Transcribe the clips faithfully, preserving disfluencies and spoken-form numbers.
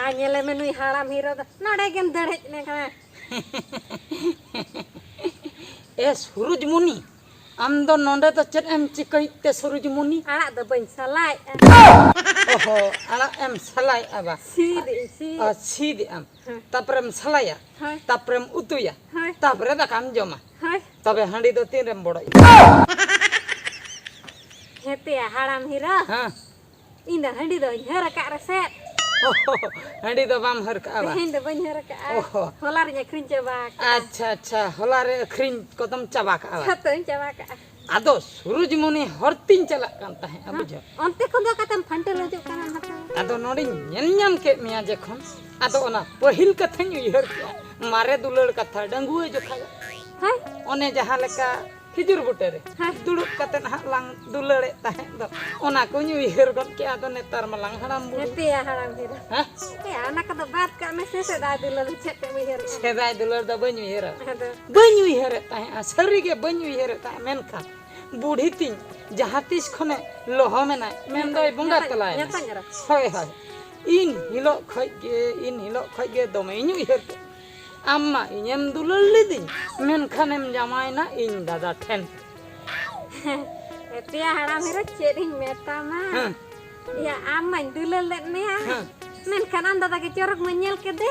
ᱟᱨ ᱧᱮᱞᱮ ᱢᱮ, ᱱᱩᱭ ᱦᱟᱲᱟᱢ ᱦᱤᱨᱳ ᱫᱚ ᱱᱚᱰᱮ ᱜᱮᱢ ᱫᱟᱹᱲ ᱦᱮᱡ ᱞᱮᱱ ᱠᱷᱟᱱ᱾ ᱮ ᱥᱩᱨᱩᱡᱽᱢᱩᱱᱤ, ᱟᱢ ᱫᱚ ᱱᱚᱰᱮ ᱫᱚ ᱪᱮᱫ ᱮᱢ ᱪᱤᱠᱟᱹᱭᱮᱫ ᱛᱮ, ᱥᱩᱨᱩᱡᱽᱢᱩᱱᱤ? ᱟᱲᱟᱜ ᱫᱚ ᱵᱟᱹᱧ ᱥᱟᱞᱟᱭᱮᱫᱼᱟ᱾ ᱚᱦᱚ, ᱟᱲᱟᱜ ᱮᱢ ᱥᱟᱞᱟᱭᱮᱫᱼᱟ ᱵᱟ? ᱥᱤᱫ ᱤᱧ, ᱥᱤᱫ᱾ ᱚ, ᱥᱤᱫ ᱮᱫ ᱟᱢ᱾ ᱦᱮᱸ᱾ ᱛᱟᱯᱚᱨᱮᱢ ᱥᱟᱞᱟᱭᱟ᱾ ᱦᱳᱭ᱾ ᱛᱟᱯᱚᱨᱮᱢ ᱩᱛᱩᱭᱟ᱾ ᱦᱳᱭ᱾ ᱛᱟᱯᱚᱨᱮ ᱫᱟᱠᱟᱢ ᱡᱚᱢᱟ᱾ ᱦᱳᱭ᱾ ᱛᱚᱵᱮ ᱦᱟᱺᱰᱤ ᱫᱚ ᱛᱤᱱ ᱨᱮᱢ ᱵᱚᱲᱚᱡ? ᱦᱮᱸ ᱛᱮᱭᱟ ᱦᱟᱲᱟᱢ ᱦᱤᱨᱳ᱾ ᱦᱮᱸ᱾ ᱤᱧ ᱫᱚ ᱦᱟᱺᱰᱤ ᱫᱚᱧ ᱦᱟᱹᱨ ᱟᱠᱟᱫ ᱨᱮᱥᱮ᱾ ᱦᱟᱺᱰᱤ ᱫᱚ ᱵᱟᱢ ᱦᱟᱹᱨ ᱠᱟᱜᱼᱟ ᱵᱟ? ᱛᱮᱦᱮᱧ ᱫᱚ ᱵᱟᱹᱧ ᱦᱟᱹᱨ ᱟᱠᱟᱫᱼᱟ᱾ ᱚᱦᱚ᱾ ᱦᱚᱞᱟ ᱨᱤᱧ ᱟᱹᱠᱷᱨᱤᱧ ᱪᱟᱵᱟ ᱟᱠᱟᱫᱼᱟ᱾ ᱟᱪᱪᱷᱟ, ᱟᱪᱪᱷᱟ, ᱦᱚᱞᱟ ᱨᱮ ᱟᱹᱠᱷᱨᱤᱧ ᱠᱚᱫᱚᱢ ᱪᱟᱵᱟ ᱠᱟᱜᱼᱟ ᱵᱟ? ᱡᱷᱚᱛᱚᱧ ᱪᱟᱵᱟ ᱠᱟᱜᱼᱟ᱾ ᱟᱫᱚ ᱥᱩᱨᱩᱡᱽᱢᱩᱱᱤ ᱦᱚᱨᱛᱤᱧ ᱪᱟᱞᱟᱜ ᱠᱟᱱ ᱛᱟᱦᱮᱸᱫ, ᱦᱮᱸ? ᱵᱩᱡᱷᱟᱹᱣ? ᱚᱱᱛᱮ ᱠᱷᱚᱱ ᱫᱚ ᱚᱠᱟᱛᱮᱢ ᱯᱷᱟᱱᱴᱮᱞ ᱦᱤᱡᱩᱜ ᱠᱟᱱᱟ ᱱᱟᱛᱮ? ᱟᱫᱚ ᱱᱚᱰᱮᱧ ᱧᱮᱞ ᱧᱟᱢ ᱠᱮᱫ ᱢᱮᱭᱟ ᱡᱚᱠᱷᱚᱱ, ᱟᱫᱚ ᱚᱱᱟ ᱯᱟᱹᱦᱤᱞ ᱠᱟᱛᱷᱟᱧ ᱩᱭᱦᱟᱹᱨ ᱠᱮᱜᱼᱟ, ᱢᱟᱨᱮ ᱫᱩᱞᱟᱹᱲ ᱠᱟᱛᱷᱟ, ᱰᱟᱺᱜᱩᱣᱟᱹ ᱡᱚᱠᱷᱟᱡ᱾ ᱦᱮᱸ? ᱚᱱᱮ ᱡᱟᱦᱟᱸ ᱞᱮᱠᱟ ᱠᱷᱤᱡᱩᱨ ᱵᱩᱴᱟᱹ ᱨᱮ ᱦᱮᱸ᱾ ᱫᱩᱲᱩᱵ ᱠᱟᱛᱮ ᱦᱟᱸᱜ ᱞᱟᱝ ᱫᱩᱞᱟᱹᱲᱮᱫ ᱛᱟᱦᱮᱸᱫ ᱫᱚ, ᱚᱱᱟ ᱠᱚᱧ ᱩᱭᱦᱟᱹᱨ ᱜᱚᱫ ᱠᱮᱜᱼᱟ᱾ ᱟᱫᱚ ᱱᱮᱛᱟᱨ ᱢᱟᱞᱟᱝ ᱦᱟᱲᱟᱢ ᱵᱩᱲᱦᱤ᱾ ᱦᱮᱸ ᱛᱮᱭᱟ ᱦᱟᱲᱟᱢ ᱦᱤᱨᱳ᱾ ᱦᱮᱸ? ᱮᱭᱟ, ᱚᱱᱟ ᱠᱚᱫᱚ ᱵᱟᱫ ᱠᱟᱜ ᱢᱮ ᱥᱮ, ᱥᱮᱫᱟᱭ ᱫᱩᱞᱟᱹᱲ ᱪᱮᱫ ᱮᱢ ᱩᱭᱦᱟᱹᱨᱮᱜᱼᱟ? ᱥᱮᱫᱟᱭ ᱫᱩᱞᱟᱹᱲ ᱫᱚ ᱵᱟᱹᱧ ᱩᱭᱦᱟᱹᱨᱟ᱾ ᱟᱫᱚ? ᱵᱟᱹᱧ ᱩᱭᱦᱟᱹᱨᱮᱫ ᱛᱟᱦᱮᱸᱫᱼᱟ, ᱥᱟᱹᱨᱤᱜᱮ ᱵᱟᱹᱧ ᱩᱭᱦᱟᱹᱨᱮᱫ ᱛᱟᱦᱮᱸᱫ, ᱢᱮᱱᱠᱷᱟᱱ ᱵᱩᱰᱷᱤ ᱛᱤᱧ ᱡᱟᱦᱟᱸ ᱛᱤᱥ ᱠᱷᱚᱱᱮ ᱞᱚᱦᱚᱢᱮᱱᱟᱭ, ᱢᱮᱱᱫᱚᱭ ᱵᱚᱸᱜᱟ ᱧᱟᱛᱟᱧ, ᱛᱟᱞᱟᱭᱮᱱᱟᱭ᱾ ᱧᱟᱛᱟᱧ ᱮᱨᱟ᱾ ᱦᱳᱭ, ᱦᱳᱭ᱾ ᱤᱱ ᱦᱤᱞᱳᱜ ᱠᱷᱚᱡ ᱜᱮ, ᱤᱱ ᱦᱤᱞᱳᱜ ᱠᱷᱚᱡ ᱜᱮ ᱫᱚᱢᱮᱧ ᱩᱭᱦᱟᱹᱨ ᱠᱮᱫ᱾ ᱟᱢ ᱢᱟ ᱤᱧᱮᱢ ᱫᱩᱞᱟᱹᱲ ᱞᱤᱫᱤᱧ, ᱢᱮᱱᱠᱷᱟᱱᱮᱢ ᱡᱟᱶᱟᱭᱮᱱᱟ ᱤᱧ ᱫᱟᱫᱟ ᱴᱷᱮᱱ᱾ ᱮᱛᱮᱭᱟ ᱦᱟᱲᱟᱢ ᱦᱤᱨᱳ, ᱪᱮᱫ ᱤᱧ ᱢᱮᱛᱟᱢᱟ? ᱦᱮᱸ᱾ ᱭᱟ, ᱟᱢ ᱢᱟᱧ ᱫᱩᱞᱟᱹᱲ ᱞᱮᱫ ᱢᱮᱭᱟ, ᱦᱮᱸ᱾ ᱢᱮᱱᱠᱷᱟᱱ ᱟᱢ ᱫᱟᱫᱟ ᱜᱮ ᱪᱚᱨᱚᱠ ᱢᱟᱧ ᱧᱮᱞ ᱠᱮᱫᱮ᱾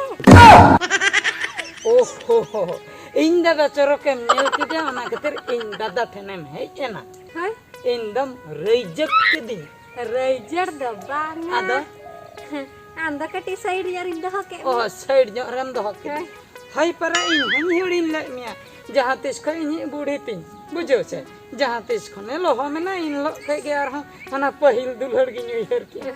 ᱳᱦᱳ, ᱤᱧ ᱫᱟᱫᱟ ᱪᱚᱨᱚᱠᱮᱢ ᱧᱮᱞ ᱠᱮᱫᱮᱭᱟ, ᱚᱱᱟ ᱠᱷᱟᱹᱛᱤᱨ ᱤᱧ ᱫᱟᱫᱟ ᱴᱷᱮᱱᱮᱢ ᱦᱮᱡ ᱮᱱᱟ᱾ ᱦᱳᱭ᱾ ᱤᱧ ᱫᱚᱢ ᱨᱟᱹᱭᱡᱟᱹᱛ ᱠᱤᱫᱤᱧ᱾ ᱨᱟᱹᱭᱡᱟᱹᱛ ᱫᱚ ᱵᱟᱝᱟ᱾ ᱟᱫᱚ? ᱟᱢ ᱫᱚ ᱠᱟᱹᱴᱤᱡ ᱥᱟᱭᱤᱰ ᱧᱚᱜ ᱨᱤᱧ ᱫᱚᱦᱚ ᱠᱮᱫ ᱚ, ᱢᱮᱭᱟ᱾ ᱥᱟᱭᱤᱰ ᱧᱚᱜ ᱨᱮᱢ ᱫᱚᱦᱚ ᱠᱮᱫᱤᱧ᱾ ᱦᱳᱭ᱾ ᱦᱳᱭ ᱯᱟᱨᱟ, ᱤᱧ ᱦᱚᱸᱧ ᱦᱤᱲᱤᱧ ᱞᱮᱫ ᱢᱮᱭᱟ᱾ ᱡᱟᱦᱟᱸ ᱛᱤᱥ ᱠᱷᱚᱱ ᱤᱧᱤᱡ ᱵᱩᱲᱦᱤ ᱛᱤᱧ, ᱵᱩᱡᱷᱟᱹᱣ ᱥᱮ, ᱡᱟᱦᱟᱸ ᱛᱤᱥ ᱠᱷᱚᱱᱮ ᱞᱚᱦᱚᱢᱮᱱᱟ, ᱤᱱ ᱦᱤᱞᱳᱜ ᱠᱷᱚᱡ ᱜᱮ ᱟᱨᱦᱚᱸ ᱦᱟᱱᱟ ᱯᱟᱹᱦᱤᱞ ᱫᱩᱞᱟᱹᱲ ᱜᱤᱧ ᱩᱭᱦᱟᱹᱨ ᱠᱮᱜᱼᱟ᱾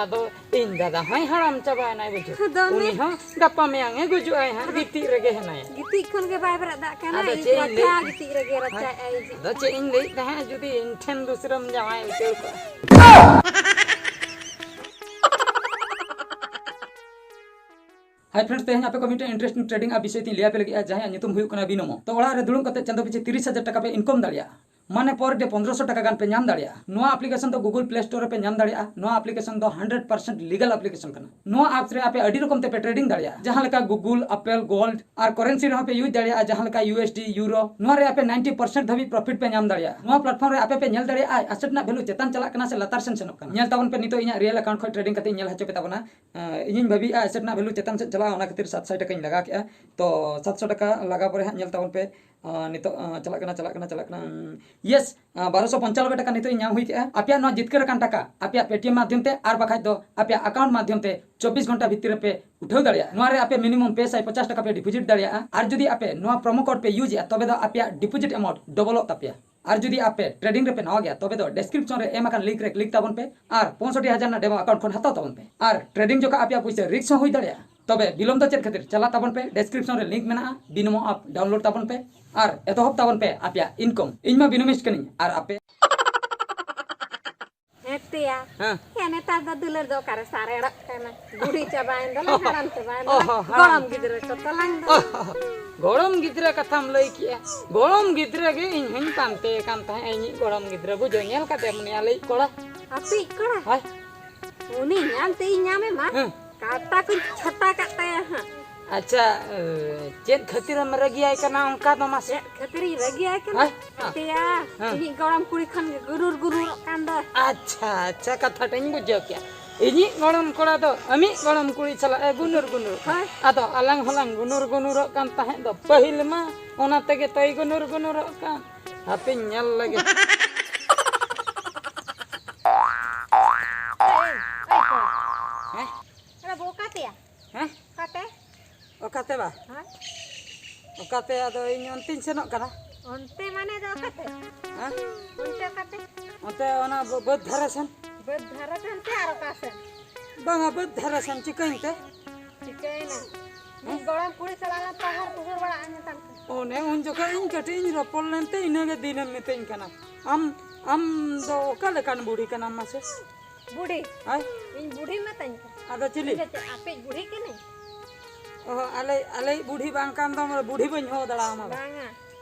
ᱟᱫᱚ ᱤᱧ ᱫᱟᱫᱟ ᱦᱚᱸᱭ ᱦᱟᱲᱟᱢ ᱪᱟᱵᱟᱭᱮᱱᱟᱭ, ᱵᱩᱡᱷᱟᱹᱣ᱾ ᱫᱚᱢᱮ᱾ ᱩᱱᱤ ᱦᱚᱸ ᱜᱟᱯᱟ ᱢᱮᱭᱟᱝ ᱮ ᱜᱩᱡᱩᱜᱼᱟᱭ ᱦᱟᱸᱜ, ᱟᱫᱚ ᱜᱤᱛᱤᱡ ᱨᱮᱜᱮ ᱦᱮᱱᱟᱭᱟ᱾ ᱜᱤᱛᱤᱡ ᱠᱷᱚᱱ ᱜᱮ ᱵᱟᱭ ᱵᱮᱨᱮᱫ ᱫᱟᱲᱮᱭᱟᱜ ᱠᱟᱱᱟ, ᱟᱫᱚ ᱤᱧ ᱪᱮᱫ ᱤᱧ ᱨᱟᱪᱟ ᱞᱟᱹᱭ ᱜᱤᱛᱤᱡ ᱨᱮᱜᱮ ᱨᱟᱪᱟᱭᱮᱫᱼᱟᱭ ᱤᱧ᱾ ᱟᱫᱚ ᱪᱮᱫ ᱤᱧ ᱞᱟᱹᱭᱮᱫ ᱛᱟᱦᱮᱸᱫ, ᱡᱩᱫᱤ ᱤᱧ ᱴᱷᱮᱱ ᱫᱩᱥᱨᱟᱹᱢ ᱡᱟᱶᱟᱭ ᱩᱪᱟᱹᱲ ᱠᱚᱜᱼᱟ᱾ Hi friends, ᱛᱮᱦᱮᱧ ᱟᱯᱮ ᱠᱚ ᱢᱤᱫᱴᱮᱱ interesting trading app ᱵᱤᱥᱚᱭ ᱛᱤᱧ ᱞᱟᱹᱭ ᱟᱯᱮ ᱞᱟᱹᱜᱤᱫᱼᱟ, ᱡᱟᱦᱟᱸᱭᱟᱜ ᱧᱩᱛᱩᱢ ᱦᱩᱭᱩᱜ ᱠᱟᱱᱟ ᱵᱤᱱᱳᱢᱳ᱾ ᱛᱚ ᱚᱲᱟᱜ ᱨᱮ ᱫᱩᱲᱩᱵ ᱠᱟᱛᱮ ᱪᱟᱸᱫᱚ ᱯᱤᱪᱷᱤ ᱛᱤᱨᱤᱥ ᱦᱟᱡᱟᱨ ᱴᱟᱠᱟ ᱯᱮ income ᱫᱟᱲᱮᱭᱟᱜᱼᱟ᱾ ᱢᱟᱱᱮ per day ᱯᱚᱱᱫᱽᱨᱚᱥᱚ ᱴᱟᱠᱟ ᱜᱟᱱ ᱯᱮ ᱧᱟᱢ ᱫᱟᱲᱮᱭᱟᱜᱼᱟ᱾ ᱱᱚᱣᱟ application ᱫᱚ Google Play Store ᱨᱮᱯᱮ ᱧᱟᱢ ᱫᱟᱲᱮᱭᱟᱜᱼᱟ᱾ ᱱᱚᱣᱟ application ᱫᱚ hundred percent legal application ᱠᱟᱱᱟ᱾ ᱱᱚᱣᱟ apps ᱨᱮ ᱟᱯᱮ ᱟᱹᱰᱤ ᱨᱚᱠᱚᱢ ᱛᱮᱯᱮ trading ᱫᱟᱲᱮᱭᱟᱜᱼᱟ, ᱡᱟᱦᱟᱸ ᱞᱮᱠᱟ Google, Apple, Gold ᱟᱨ currency ᱨᱮᱦᱚᱸ ᱯᱮ use ᱫᱟᱲᱮᱭᱟᱜᱼᱟ, ᱡᱟᱦᱟᱸ ᱞᱮᱠᱟ U S D, Euro᱾ ᱱᱚᱣᱟ ᱨᱮ ᱟᱯᱮ ninety percent ᱫᱷᱟᱹᱵᱤᱡ profit ᱯᱮ ᱧᱟᱢ ᱫᱟᱲᱮᱭᱟᱜᱼᱟ᱾ ᱱᱚᱣᱟ platform ᱨᱮ ᱟᱯᱮ ᱯᱮ ᱧᱮᱞ ᱫᱟᱲᱮᱭᱟᱜᱼᱟ asset ᱨᱮᱱᱟᱜ value ᱪᱮᱛᱟᱱ ᱪᱟᱞᱟᱜ ᱠᱟᱱᱟ ᱥᱮ ᱞᱟᱛᱟᱨ ᱥᱮᱱ ᱥᱮᱱᱚᱜ ᱠᱟᱱᱟ᱾ ᱧᱮᱞ ᱛᱟᱵᱚᱱ ᱯᱮ, ᱱᱤᱛᱚᱜ ᱤᱧᱟᱹᱜ real account ᱠᱷᱚᱱ trading ᱠᱟᱛᱮ ᱤᱧ ᱧᱮᱞ ᱦᱚᱪᱚ ᱯᱮ ᱛᱟᱵᱚᱱᱟ᱾ ᱟᱸ, ᱤᱧᱤᱧ ᱵᱷᱟᱹᱵᱤᱭᱮᱫᱼᱟ asset ᱨᱮᱱᱟᱜ value ᱪᱮᱛᱟᱱ ᱥᱮᱫ ᱪᱟᱞᱟᱜᱼᱟ, ᱚᱱᱟ ᱠᱷᱟᱹᱛᱤᱨ ᱥᱟᱛᱥᱟᱭ ᱴᱟᱠᱟᱧ ᱞᱟᱜᱟᱣ ᱠᱮᱫᱼᱟ᱾ ᱛᱚ ᱥᱟᱛᱥᱚ ᱴᱟᱠᱟ ᱞᱟᱜᱟᱣ ᱯᱚᱨᱮ ᱦᱟᱸᱜ ᱧᱮᱞ ᱛᱟᱵᱚᱱ ᱯᱮ, ᱟᱸ, ᱱᱤᱛᱚᱜ, ᱟᱸ, ᱪᱟᱞᱟᱜ ᱠᱟᱱᱟ, ᱪᱟᱞᱟᱜ ᱠᱟᱱᱟ, ᱪᱟᱞᱟᱜ ᱠᱟᱱᱟ᱾ Yes, ᱟᱸ, ᱵᱟᱨᱚᱥᱚ ᱯᱚᱧᱪᱟᱱᱚᱵᱵᱳᱭ ᱴᱟᱠᱟ ᱱᱤᱛᱚᱜ ᱤᱧ ᱧᱟᱢ ᱦᱩᱭ ᱠᱮᱫᱼᱟ᱾ ᱟᱯᱮᱭᱟᱜ ᱱᱚᱣᱟ ᱡᱤᱛᱠᱟᱹᱨ ᱟᱠᱟᱱ ᱴᱟᱠᱟ ᱟᱯᱮᱭᱟᱜ Paytm ᱢᱟᱫᱽᱫᱷᱚᱢ ᱛᱮ ᱟᱨ ᱵᱟᱠᱷᱟᱡ ᱫᱚ ᱟᱯᱮᱭᱟᱜ account ᱢᱟᱫᱽᱫᱷᱚᱢ ᱛᱮ ᱪᱚᱵᱵᱤᱥ ᱜᱷᱚᱱᱴᱟ ᱵᱷᱤᱛᱤᱨ ᱨᱮᱯᱮ ᱩᱴᱷᱟᱹᱣ ᱫᱟᱲᱮᱭᱟᱜᱼᱟ᱾ ᱱᱚᱣᱟ ᱨᱮ ᱟᱯᱮ minimum ᱯᱮ ᱥᱟᱭ ᱯᱚᱪᱟᱥ ᱴᱟᱠᱟ ᱯᱮ deposit ᱫᱟᱲᱮᱭᱟᱜᱼᱟ᱾ ᱟᱨ ᱡᱩᱫᱤ ᱟᱯᱮ ᱱᱚᱣᱟ promo code ᱯᱮ use ᱮᱜᱼᱟ, ᱛᱚᱵᱮ ᱫᱚ ᱟᱯᱮᱭᱟᱜ deposit amount ᱰᱚᱵᱚᱞᱚᱜ ᱛᱟᱯᱮᱭᱟ᱾ ᱟᱨ ᱡᱩᱫᱤ ᱟᱯᱮ trading ᱨᱮᱯᱮ ᱱᱟᱣᱟ ᱜᱮᱭᱟ, ᱛᱚᱵᱮ ᱫᱚ description ᱨᱮ ᱮᱢ ᱟᱠᱟᱱ link ᱨᱮ click ᱛᱟᱵᱚᱱ ᱯᱮ ᱟᱨ ᱯᱚᱸᱭᱥᱚᱴᱴᱤ ᱦᱟᱡᱟᱨ ᱨᱮᱱᱟᱜ demo account ᱠᱷᱚᱱ ᱦᱟᱛᱟᱣ ᱛᱟᱵᱚᱱ ᱯᱮ᱾ ᱟᱨ trading ᱡᱚᱠᱷᱟᱜ ᱟᱯᱮᱭᱟᱜ ᱯᱩᱭᱥᱟᱹ risk ᱦᱚᱸ ᱦᱩᱭ ᱫᱟᱲᱮᱭᱟᱜᱼᱟ᱾ ᱛᱚᱵᱮ ᱵᱤᱞᱚᱢ ᱫᱚ ᱪᱮᱫ ᱠᱷᱟᱹᱛᱤᱨ? ᱪᱟᱞᱟᱜ ᱛᱟᱵᱚᱱ ᱯᱮ, description ᱨᱮ link ᱢᱮᱱᱟᱜᱼᱟ, Binomo app download ᱛᱟᱵᱚᱱ ᱯᱮ ᱟᱨ ᱮᱛᱚᱦᱚᱵ ᱛᱟᱵᱚᱱ ᱯᱮ ᱟᱯᱮᱭᱟᱜ income᱾ ᱤᱧ ᱢᱟ Binomesh ᱠᱟᱹᱱᱟᱹᱧ, ᱟᱨ ᱟᱯᱮ? ᱦᱮᱸ ᱛᱮᱭᱟ᱾ ᱦᱮᱸ᱾ ᱦᱮᱸ, ᱱᱮᱛᱟᱨ ᱫᱚ ᱫᱩᱞᱟᱹᱲ ᱫᱚ ᱚᱠᱟᱨᱮ ᱥᱟᱨᱮᱲᱚᱜ ᱠᱟᱱᱟ? ᱵᱩᱲᱦᱤ ᱪᱟᱵᱟᱭᱮᱱ ᱫᱚᱞᱟᱝ, ᱦᱟᱲᱟᱢ ᱪᱟᱵᱟᱭᱮᱱ ᱚ ᱫᱚᱞᱟᱝ᱾ ᱦᱚᱸ, ᱦᱟᱲᱟᱢ᱾ ᱜᱚᱲᱚᱢ ᱜᱤᱫᱽᱨᱟᱹ ᱠᱚ ᱛᱟᱞᱟᱝ ᱫᱚ᱾ ᱚ ᱦᱚᱸ, ᱜᱚᱲᱚᱢ ᱜᱤᱫᱽᱨᱟᱹ ᱠᱟᱛᱷᱟᱢ ᱞᱟᱹᱭ ᱠᱮᱜᱼᱟ᱾ ᱜᱚᱲᱚᱢ ᱜᱤᱫᱽᱨᱟᱹ ᱜᱮ ᱤᱧ ᱦᱚᱧ ᱯᱟᱱᱛᱮ ᱠᱟᱱ ᱛᱟᱦᱮᱸᱫ, ᱤᱧᱤᱡ ᱜᱚᱲᱚᱢ ᱜᱤᱫᱽᱨᱟᱹ᱾ ᱵᱩᱡᱷᱟᱹᱣ, ᱧᱮᱞ ᱠᱟᱫᱮᱭᱟᱢ ᱩᱱᱤ ᱟᱞᱮᱭᱤᱡ ᱠᱚᱲᱟ? ᱟᱯᱮᱭᱤᱡ ᱠᱚᱲᱟ? ᱦᱳᱭ᱾ ᱩᱱᱤ ᱧᱟᱢ ᱛᱮ ᱤᱧ ᱧᱟᱢᱮ ᱢᱟ᱾ ᱦᱮᱸ᱾ ᱠᱟᱴᱟ ᱠᱚᱧ ᱪᱷᱚᱴᱟ ᱠᱟᱜ ᱛᱟᱭᱟ ᱦᱟᱸᱜ᱾ ᱟᱪᱪᱷᱟ, ᱮ, ᱪᱮᱫ ᱠᱷᱟᱹᱛᱤᱨᱮᱢ ᱨᱟᱹᱜᱤᱭᱟᱭ ᱠᱟᱱᱟ ᱚᱱᱠᱟ ᱫᱚ ᱢᱟᱥᱮ? ᱪᱮᱫ ᱠᱷᱟᱹᱛᱤᱨᱤᱧ ᱨᱟᱹᱜᱤᱭᱟᱭ ᱠᱟᱱᱟ? ᱦᱮᱸ? ᱦᱮᱸ᱾ ᱤᱧᱤᱡ ᱜᱚᱲᱚᱢ ᱠᱩᱲᱤ ᱠᱷᱚᱱ ᱜᱮ ᱜᱩᱨᱩᱨ ᱜᱩᱨᱩᱨᱚᱜ ᱠᱟᱱ ᱫᱚ᱾ ᱟᱪᱪᱷᱟ, ᱟᱪᱪᱷᱟ, ᱠᱟᱛᱷᱟ ᱴᱟᱜ ᱤᱧ ᱵᱩᱡᱷᱟᱹᱣ ᱠᱮᱜᱼᱟ᱾ ᱤᱧᱤᱡ ᱜᱚᱲᱚᱢ ᱠᱚᱲᱟ ᱫᱚ ᱟᱢᱤᱡ ᱜᱚᱲᱚᱢ ᱠᱩᱲᱤ ᱥᱟᱞᱟᱜ ᱮ ᱜᱩᱱᱩᱨ ᱜᱩᱱᱩᱨᱚᱜ ᱠᱟᱱᱟ᱾ ᱦᱳᱭ᱾ ᱟᱫᱚ ᱟᱞᱟᱝ ᱦᱚᱸᱞᱟᱝ ᱜᱩᱱᱩᱨ ᱜᱩᱱᱩᱨᱚᱜ ᱠᱟᱱ ᱛᱟᱦᱮᱸᱫ ᱫᱚ ᱯᱟᱹᱦᱤᱞ ᱢᱟ, ᱚᱱᱟ ᱛᱮᱜᱮ ᱛᱚᱭ ᱜᱩᱱᱩᱨ ᱜᱩᱱᱩᱨᱚᱜ ᱠᱟᱱ᱾ ᱦᱟᱯᱮᱧ ᱧᱮᱞ ᱞᱮᱜᱮ᱾ ᱮᱭ, ᱮᱭ, ᱠᱚᱲᱟ᱾ ᱦᱮᱸ? ᱮ ᱵᱟᱹᱵᱩ, ᱚᱠᱟᱛᱮᱭᱟ? ᱦᱮᱸ? ᱚᱠᱟᱛᱮ? ᱚᱠᱟᱛᱮ ᱵᱟ? ᱦᱮᱸ? ᱚᱠᱟᱛᱮ? ᱟᱫᱚ ᱤᱧ ᱚᱱᱛᱮᱧ ᱥᱮᱱᱚᱜ ᱠᱟᱱᱟ᱾ ᱚᱱᱛᱮ ᱢᱟᱱᱮ ᱫᱚ ᱚᱠᱟᱛᱮ? ᱦᱮᱸ? ᱚᱱᱛᱮ ᱚᱠᱟᱛᱮ? ᱚᱱᱛᱮ ᱚᱱᱟ ᱵᱟᱹ-, ᱵᱟᱹᱫᱽ ᱫᱷᱟᱨᱮ ᱥᱮᱱ᱾ ᱵᱟᱹᱫᱽ ᱫᱷᱟᱨᱮ ᱥᱮᱱ ᱛᱮ ᱟᱨ ᱚᱠᱟ ᱥᱮᱱ? ᱵᱟᱝᱟ, ᱵᱟᱹᱫᱽ ᱫᱷᱟᱨᱮ ᱥᱮᱱ᱾ ᱪᱤᱠᱟᱹᱧ ᱛᱮ? ᱪᱤᱠᱟᱹᱭᱮᱱᱟ? ᱦᱮᱸ? ᱢᱤᱫ ᱜᱚᱲᱚᱢ ᱠᱩᱲᱤ ᱥᱟᱞᱟᱜ ᱞᱟᱝ ᱯᱟᱦᱟᱨ ᱯᱩᱦᱩᱨ ᱵᱟᱲᱟᱜᱼᱟ ᱢᱮᱛᱟᱢ ᱠᱟᱱᱟ᱾ ᱚᱱᱮ ᱩᱱ ᱡᱚᱠᱷᱚᱱ ᱤᱧ ᱠᱟᱹᱴᱤᱡ ᱤᱧ ᱨᱚᱯᱚᱲ ᱞᱮᱱᱛᱮ ᱤᱱᱟᱹᱜᱮ ᱫᱤᱱᱮᱢ ᱢᱤᱛᱟᱹᱧ ᱠᱟᱱᱟ᱾ ᱟᱢ, ᱟᱢ ᱫᱚ ᱚᱠᱟ ᱞᱮᱠᱟᱱ ᱵᱩᱲᱦᱤ ᱠᱟᱱᱟᱢ ᱢᱟᱥᱮ? ᱵᱩᱰᱷᱤ? ᱦᱳᱭ᱾ ᱤᱧ ᱵᱩᱰᱷᱤ ᱢᱮᱛᱟᱹᱧ ᱠᱟᱱᱟ᱾ ᱟᱫᱚ ᱪᱤᱞᱤ? ᱤᱧ ᱫᱚ ᱪᱮᱫ ᱟᱯᱮᱭᱤᱡ ᱵᱩᱰᱷᱤ ᱠᱟᱹᱱᱟᱹᱧ? ᱚᱦᱚ, ᱟᱞᱮ, ᱟᱞᱮᱭᱤᱡ ᱵᱩᱰᱷᱤ ᱵᱟᱝ ᱠᱟᱱ ᱫᱚ ᱵᱩᱰᱷᱤ ᱵᱟᱹᱧ ᱦᱚᱦᱚ ᱫᱟᱲᱮᱭᱟᱢᱟ ᱵᱟ᱾ ᱵᱟᱝᱟ᱾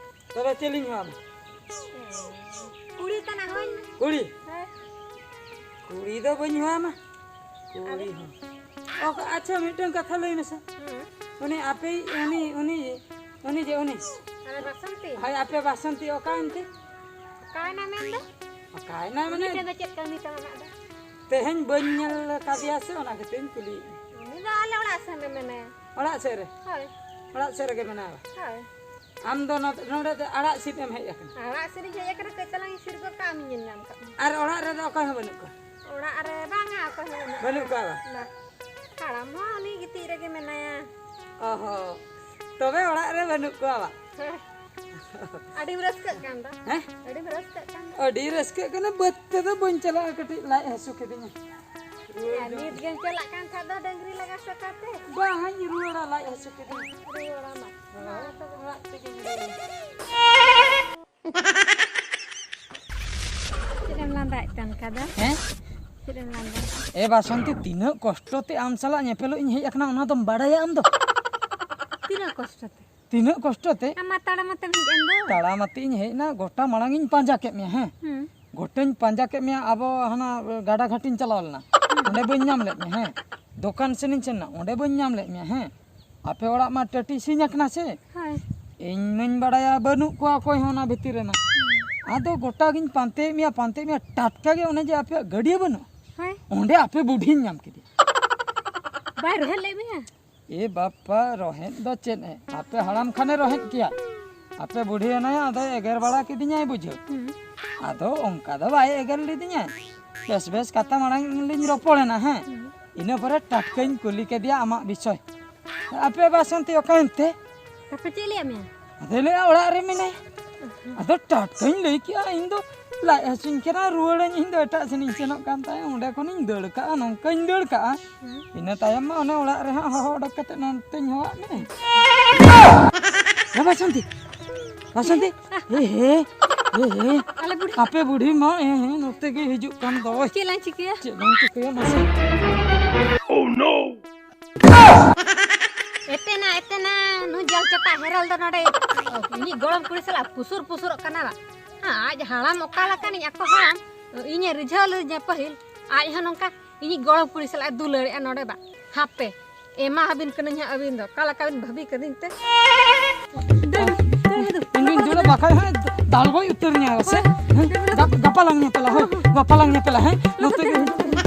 ᱛᱚᱵᱮ ᱪᱤᱞᱤᱧ ᱦᱚᱦᱚᱣᱟᱢᱟ? ᱦᱮᱸ, ᱠᱩᱲᱤ ᱠᱟᱱᱟ ᱦᱳᱭ᱾ ᱠᱩᱲᱤ? ᱦᱮᱸ᱾ ᱠᱩᱲᱤ ᱫᱚ ᱵᱟᱹᱧ ᱦᱚᱦᱚᱣᱟᱢᱟ᱾ ᱠᱩᱲᱤ ᱟᱫᱚ? ᱦᱚᱸ᱾ ᱚ, ᱟᱪᱪᱷᱟ, ᱢᱤᱫᱴᱟᱝ ᱠᱟᱛᱷᱟ ᱞᱟᱹᱭ ᱢᱮᱥᱮ᱾ ᱦᱮᱸ᱾ ᱩᱱᱤ ᱟᱯᱮ, ᱩᱱᱤ, ᱩᱱᱤ, ᱩᱱᱤ ᱡᱮ ᱩᱱᱤ᱾ ᱟᱞᱮ ᱵᱟᱥᱚᱱᱛᱤ? ᱦᱳᱭ, ᱟᱯᱮ ᱵᱟᱥᱚᱱᱛᱤ ᱚᱠᱟᱭᱮᱱ ᱛᱮ? ᱚᱠᱟᱭᱮᱱᱟ ᱢᱮᱱᱫᱚ? ᱚᱠᱟᱭᱮᱱᱟ ᱩᱱᱤ ᱢᱟᱱᱮ? ᱴᱷᱮᱱ ᱫᱚ ᱪᱮᱫ ᱠᱟᱹᱢᱤ ᱛᱟᱢ ᱟᱢᱟᱜ ᱫᱚ? ᱛᱮᱦᱮᱧ ᱵᱟᱹᱧ ᱧᱮᱞ ᱠᱟᱫᱮᱭᱟ ᱥᱮ, ᱚᱱᱟ ᱠᱷᱟᱹᱛᱤᱨ ᱤᱧ ᱠᱩᱞᱤᱭᱮᱫ ᱢᱮᱭᱟ᱾ ᱩᱱᱤ ᱫᱚ ᱟᱞᱮ ᱚᱲᱟᱜ ᱥᱮᱱ ᱨᱮ ᱢᱮᱱᱟᱭᱟ᱾ ᱚᱲᱟᱜ ᱥᱮᱫ ᱨᱮ? ᱦᱳᱭ᱾ ᱚᱲᱟᱜ ᱥᱮᱫ ᱨᱮᱜᱮ ᱢᱮᱱᱟᱭᱟ? ᱦᱳᱭ᱾ ᱟᱢ ᱫᱚ ᱱᱚᱛ-, ᱱᱚᱰᱮ ᱫᱚ ᱟᱲᱟᱜ ᱥᱤᱫ ᱮᱢ ᱦᱮᱡ ᱟᱠᱟᱱᱟ? ᱟᱲᱟᱜ ᱥᱤᱫ ᱤᱧ ᱦᱮᱡ ᱟᱠᱟᱱᱟ, ᱠᱟᱹᱡ ᱛᱟᱞᱟᱝ ᱤᱧ ᱥᱤᱨ ᱜᱚᱫ ᱠᱟᱜᱼᱟ, ᱟᱢᱤᱧ ᱧᱮᱞ ᱧᱟᱢ ᱠᱟᱜ ᱢᱮᱭᱟ᱾ ᱟᱨ ᱚᱲᱟᱜ ᱨᱮᱫᱚ ᱚᱠᱚᱭ ᱦᱚᱸ ᱵᱟᱹᱱᱩᱜ ᱠᱚᱣᱟ? ᱚᱲᱟᱜ ᱨᱮ ᱵᱟᱝᱟ, ᱚᱠᱚᱭ ᱦᱚᱸ ᱵᱟᱹᱱᱩᱜ ᱵᱟᱹᱱᱩᱜ ᱠᱚᱣᱟ ᱵᱟᱝ? ᱵᱟ᱾ ᱦᱟᱲᱟᱢ ᱦᱚᱸ ᱩᱱᱤ ᱜᱤᱛᱤᱡ ᱨᱮᱜᱮ ᱢᱮᱱᱟᱭᱟ᱾ ᱚ ᱦᱚᱸ᱾ ᱛᱚᱵᱮ ᱚᱲᱟᱜ ᱨᱮ ᱵᱟᱹᱱᱩᱜ ᱠᱚᱣᱟ ᱵᱟᱝ? ᱦᱮᱸ᱾ ᱟᱹᱰᱤᱢ ᱨᱟᱹᱥᱠᱟᱹᱜ ᱠᱟᱱ ᱫᱚ᱾ ᱦᱮᱸ? ᱟᱹᱰᱤᱢ ᱨᱟᱹᱥᱠᱟᱹᱜ ᱠᱟᱱ ᱫᱚ᱾ ᱟᱹᱰᱤ ᱨᱟᱹᱥᱠᱟᱹᱜ ᱠᱟᱱᱟ, ᱵᱟᱹᱫᱽ ᱛᱮᱫᱚ ᱵᱟᱹᱧ ᱪᱟᱞᱟᱜᱼᱟ, ᱠᱟᱹᱴᱤᱡ ᱞᱟᱡ ᱦᱟᱹᱥᱩ ᱠᱤᱫᱤᱧᱟ᱾ ᱭᱟ, ᱱᱤᱛ ᱜᱮᱢ ᱪᱟᱞᱟᱜ ᱠᱟᱱ ᱠᱷᱟᱡ ᱫᱚ ᱰᱟᱹᱝᱨᱤ ᱞᱟᱜᱟ ᱥᱟᱠᱟᱛᱮ᱾ ᱵᱟᱝ, ᱦᱟᱸᱜ ᱤᱧ ᱨᱩᱣᱟᱹᱲᱟ, ᱞᱟᱡ ᱦᱟᱹᱥᱩ ᱠᱤᱫᱤᱧᱟ᱾ ᱨᱩᱣᱟᱹᱲᱟᱢᱟ᱾ ᱦᱳᱭ, ᱚᱲᱟᱜ ᱛᱮᱜᱮᱧ ᱨᱩᱣᱟᱹᱲᱟ᱾ ᱪᱮᱫ ᱮᱢ ᱞᱟᱸᱫᱟᱭᱮᱫ ᱠᱟᱱ ᱠᱟᱫᱟ? ᱦᱮᱸ? ᱪᱮᱫ ᱮᱢ ᱞᱟᱸᱫᱟ? ᱮ ᱵᱟᱥᱚᱱᱛᱤ, ᱛᱤᱱᱟᱹᱜ ᱠᱚᱥᱴᱚ ᱛᱮ ᱟᱢ ᱥᱟᱞᱟᱜ ᱧᱮᱯᱮᱞᱚᱜ ᱤᱧ ᱦᱮᱡ ᱟᱠᱟᱱᱟ, ᱚᱱᱟ ᱫᱚᱢ ᱵᱟᱲᱟᱭᱟ ᱟᱢ ᱫᱚ? ᱛᱤᱱᱟᱹᱜ ᱠᱚᱥᱴᱚ ᱛᱮ? ᱛᱤᱱᱟᱹᱜ ᱠᱚᱥᱴᱚ ᱛᱮ? ᱟᱢ ᱢᱟ ᱛᱟᱲᱟᱢ ᱟᱛᱮᱢ ᱦᱮᱡ ᱮᱱ ᱫᱚ᱾ ᱛᱟᱲᱟᱢ ᱟᱛᱮ ᱤᱧ ᱦᱮᱡ ᱮᱱᱟ, ᱜᱚᱴᱟ ᱢᱟᱲᱟᱝ ᱤᱧ ᱯᱟᱸᱡᱟ ᱠᱮᱫ ᱢᱮᱭᱟ, ᱦᱮᱸ? ᱦᱩᱸ᱾ ᱜᱚᱴᱟᱧ ᱯᱟᱸᱡᱟ ᱠᱮᱫ ᱢᱮᱭᱟ, ᱟᱵᱚ ᱦᱟᱱᱟ ᱜᱟᱰᱟ ᱜᱷᱟᱴᱤᱧ ᱪᱟᱞᱟᱣ ᱞᱮᱱᱟ, ᱚᱸᱰᱮ ᱵᱟᱹᱧ ᱧᱟᱢ ᱞᱮᱫ ᱢᱮᱭᱟ, ᱦᱮᱸ? ᱫᱚᱠᱟᱱ ᱥᱮᱱᱤᱧ ᱥᱮᱱ ᱮᱱᱟ, ᱚᱸᱰᱮ ᱵᱟᱹᱧ ᱧᱟᱢ ᱞᱮᱫ ᱢᱮᱭᱟ, ᱦᱮᱸ? ᱟᱯᱮ ᱚᱲᱟᱜ ᱢᱟ ᱴᱟᱹᱴᱤ ᱥᱤᱧ ᱟᱠᱟᱱᱟ ᱥᱮ? ᱦᱳᱭ᱾ ᱤᱧ ᱢᱟᱧ ᱵᱟᱲᱟᱭᱟ ᱵᱟᱹᱱᱩᱜ ᱠᱚᱣᱟ ᱚᱠᱚᱭ ᱦᱚᱸ ᱚᱱᱟ ᱵᱷᱤᱛᱤᱨ ᱨᱮᱢᱟ᱾ ᱟᱫᱚ ᱜᱚᱴᱟ ᱜᱤᱧ ᱯᱟᱱᱛᱮᱭᱮᱫ ᱢᱮᱭᱟ, ᱯᱟᱱᱛᱮᱭᱮᱫ ᱢᱮᱭᱟ, ᱴᱟᱴᱠᱟ ᱜᱮ ᱚᱱᱮ ᱡᱮ ᱟᱯᱮᱭᱟᱜ ᱜᱟᱹᱰᱭᱟᱹ ᱵᱟᱹᱱᱩᱜᱼᱟ, ᱦᱳᱭ᱾ ᱚᱸᱰᱮ ᱟᱯᱮ ᱵᱩᱰᱷᱤᱧ ᱧᱟᱢ ᱠᱮᱫᱮᱭᱟ᱾ ᱵᱟᱭ ᱨᱚᱦᱮᱫ ᱞᱮᱫ ᱢᱮᱭᱟ? ᱮ ᱵᱟᱯᱟ, ᱨᱚᱦᱮᱫ ᱫᱚ ᱪᱮᱫ ᱮ? ᱟᱯᱮ ᱦᱟᱲᱟᱢ ᱠᱷᱟᱱᱮ ᱨᱚᱦᱮᱫ ᱠᱮᱭᱟ᱾ ᱟᱯᱮ ᱵᱩᱰᱷᱤ ᱮᱱᱟᱭᱟ, ᱟᱫᱚᱭ ᱮᱜᱮᱨ ᱵᱟᱲᱟ ᱠᱤᱫᱤᱧᱟᱭ ᱵᱩᱡᱷᱟᱹᱣ᱾ ᱦᱩᱸ᱾ ᱟᱫᱚ ᱚᱱᱠᱟ ᱫᱚ ᱵᱟᱭ ᱮᱜᱮᱨ ᱞᱤᱫᱤᱧᱟᱭ᱾ ᱵᱮᱥ ᱵᱮᱥ ᱠᱟᱛᱷᱟ ᱢᱟᱲᱟᱝ ᱞᱤᱧ ᱨᱚᱯᱚᱲ ᱮᱱᱟ, ᱦᱮᱸ᱾ ᱦᱩᱸ᱾ ᱤᱱᱟᱹ ᱯᱚᱨᱮ ᱴᱟᱴᱠᱟᱧ ᱠᱩᱞᱤ ᱠᱮᱫᱮᱭᱟ ᱟᱢᱟᱜ ᱵᱤᱥᱚᱭ᱾ ᱟᱯᱮ ᱵᱟᱥᱚᱱᱛᱤ ᱚᱠᱟᱭᱮᱱ ᱛᱮ? ᱛᱟᱯᱮ ᱪᱮᱫ ᱞᱟᱹᱭᱟᱫ ᱢᱮᱭᱟ? ᱟᱫᱚᱭ ᱞᱟᱹᱭᱟ ᱚᱲᱟᱜ ᱨᱮ ᱢᱮᱱᱟᱭᱟ᱾ ᱟᱫᱚ ᱴᱟᱴᱠᱟᱧ ᱞᱟᱹᱭ ᱠᱮᱜᱼᱟ, ᱤᱧ ᱫᱚ ᱞᱟᱡ ᱦᱟᱹᱥᱩᱧ ᱠᱟᱱᱟ, ᱨᱩᱣᱟᱹᱲᱟᱹᱧ, ᱤᱧ ᱫᱚ ᱮᱴᱟᱜ ᱥᱮᱱ ᱤᱧ ᱥᱮᱱᱚᱜ ᱠᱟᱱ ᱛᱟᱦᱮᱸᱫ, ᱚᱸᱰᱮ ᱠᱷᱚᱱᱤᱧ ᱫᱟᱹᱲ ᱠᱟᱜᱼᱟ, ᱱᱚᱝᱠᱟᱧ ᱫᱟᱹᱲ ᱠᱟᱜᱼᱟ᱾ ᱦᱩᱸ᱾ ᱤᱱᱟᱹ ᱛᱟᱭᱚᱢ ᱢᱟ ᱚᱱᱮ ᱚᱲᱟᱜ ᱨᱮ ᱦᱟᱸᱜ ᱦᱚᱦᱚ ᱚᱰᱚᱠ ᱠᱟᱛᱮ ᱱᱚᱱᱛᱮᱧ ᱦᱚᱦᱚᱣᱟᱫ ᱢᱮ᱾ ᱮ ᱵᱟᱥᱚᱱᱛᱤ, ᱵᱟᱥᱚᱱᱛᱤ, ᱮ ᱦᱮ, ᱮ ᱦᱮ, ᱟᱞᱮ ᱵᱩᱰᱷᱤ᱾ ᱟᱯᱮ ᱵᱩᱰᱷᱤ ᱢᱟ, ᱮ ᱦᱮ, ᱱᱚᱛᱮ ᱜᱮ ᱦᱤᱡᱩᱜ ᱠᱟᱱ ᱫᱚᱭ᱾ ᱪᱮᱫ ᱞᱟᱝ ᱪᱤᱠᱟᱹᱭᱟ? ᱪᱮᱫ ᱞᱟᱝ ᱪᱤᱠᱟᱹᱭᱟ ᱢᱟᱥᱮ? Oh no! ᱮᱛᱮᱱᱟ, ᱮᱛᱮᱱᱟ, ᱱᱩᱭ ᱡᱟᱞ ᱪᱟᱯᱟ ᱦᱮᱨᱮᱞ ᱫᱚ ᱱᱚᱰᱮ ᱤᱧᱤᱡ ᱜᱚᱲᱚᱢ ᱠᱩᱲᱤ ᱥᱟᱞᱟᱜ ᱯᱩᱥᱩᱨ ᱯᱩᱥᱩᱨᱚᱜ ᱠᱟᱱᱟ ᱵᱟ᱾ ᱟᱡ ᱦᱟᱲᱟᱢ ᱚᱠᱟ ᱞᱮᱠᱟᱱᱤᱡ ᱟᱠᱚ ᱦᱟᱲᱟᱢ, ᱤᱧᱮ ᱨᱤᱡᱷᱟᱹᱣ ᱞᱤᱫᱤᱧᱟ ᱯᱟᱹᱦᱤᱞ, ᱟᱡ ᱦᱚᱸ ᱱᱚᱝᱠᱟ ᱤᱧᱤᱡ ᱜᱚᱲᱚᱢ ᱠᱩᱲᱤ ᱥᱟᱞᱟᱜ ᱮ ᱫᱩᱞᱟᱹᱲᱮᱜᱼᱟ ᱱᱚᱰᱮ ᱫᱟᱜ᱾ ᱦᱟᱯᱮ, ᱮᱢᱟ ᱦᱟᱵᱤᱱ ᱠᱟᱹᱱᱟᱹᱧ ᱦᱟᱸᱜ ᱟᱹᱵᱤᱱ ᱫᱚ, ᱚᱠᱟ ᱞᱮᱠᱟ ᱵᱤᱱ ᱵᱷᱟᱹᱵᱤ ᱠᱟᱹᱫᱤᱧ ᱛᱮ? ᱤᱧ ᱫᱩᱧ ᱫᱩᱞᱟᱹᱲ ᱵᱟᱠᱷᱟᱡ ᱦᱟᱸᱜ ᱫᱟᱞ ᱜᱚᱡ ᱩᱛᱟᱹᱨᱤᱧᱟ ᱥᱮ? ᱦᱮᱸ? ᱜᱟ-, ᱜᱟᱯᱟ ᱞᱟᱝ ᱧᱮᱯᱮᱞᱟ, ᱦᱳᱭ, ᱜᱟᱯᱟ ᱞᱟᱝ ᱧᱮᱯᱮᱞᱟ, ᱦᱮᱸ? ᱱᱚᱛᱮ ᱜᱮ ᱦᱤᱡᱩᱜ ᱢᱮ᱾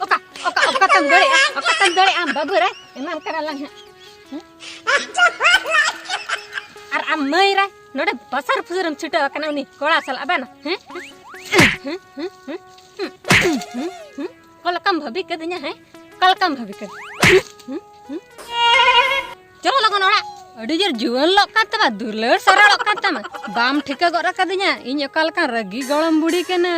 ᱚᱠᱟ, ᱚᱠᱟ, ᱚᱠᱟ ᱛᱟᱢ ᱫᱟᱲᱮᱭᱟᱜᱼᱟ? ᱚᱠᱟ ᱛᱟᱢ ᱫᱟᱲᱮᱭᱟᱜᱼᱟ ᱟᱢ ᱵᱟᱹᱵᱩ ᱨᱮ? ᱮᱢᱟᱢ ᱠᱟᱱᱟ ᱞᱟᱝ ᱦᱟᱸᱜ᱾ ᱦᱮᱸ? ᱟᱨ ᱟᱢ ᱢᱟᱹᱭ ᱨᱮ, ᱱᱚᱰᱮ ᱯᱟᱥᱟᱨ ᱯᱷᱩᱥᱟᱹᱨᱮᱢ ᱪᱷᱩᱴᱟᱹᱣ ᱟᱠᱟᱱᱟ ᱩᱱᱤ ᱠᱚᱲᱟ ᱥᱟᱞᱟᱜ ᱵᱟᱝ? ᱦᱮᱸ? ᱦᱮᱸ? ᱦᱮᱸ? ᱦᱮᱸ? ᱦᱮᱸ? ᱦᱮᱸ? ᱦᱮᱸ? ᱚᱠᱟ ᱞᱮᱠᱟᱢ ᱵᱷᱟᱹᱵᱤ ᱠᱟᱹᱫᱤᱧᱟ, ᱦᱮᱸ? ᱚᱠᱟ ᱞᱮᱠᱟᱢ ᱵᱷᱟᱹᱵᱤ ᱠᱟᱹᱫᱤᱧᱟ? ᱦᱮᱸ? ᱦᱮᱸ? ᱪᱚᱞᱚ ᱞᱚᱜᱚᱱ ᱚᱲᱟᱜ᱾ ᱟᱹᱰᱤ ᱡᱳᱨ ᱡᱩᱣᱟᱹᱱ ᱞᱚᱜ ᱠᱟᱱ ᱛᱟᱢᱟ, ᱫᱩᱞᱟᱹᱲ ᱥᱟᱨᱟᱲᱚᱜ ᱠᱟᱱ ᱛᱟᱢᱟ᱾ ᱵᱟᱢ ᱴᱷᱤᱠᱟᱹ ᱜᱚᱫ ᱟᱠᱟᱫᱤᱧᱟ ᱤᱧ ᱚᱠᱟ ᱞᱮᱠᱟᱱ ᱨᱟᱹᱜᱤ ᱜᱚᱲᱚᱢ ᱵᱩᱲᱦᱤ ᱠᱟᱱᱟ᱾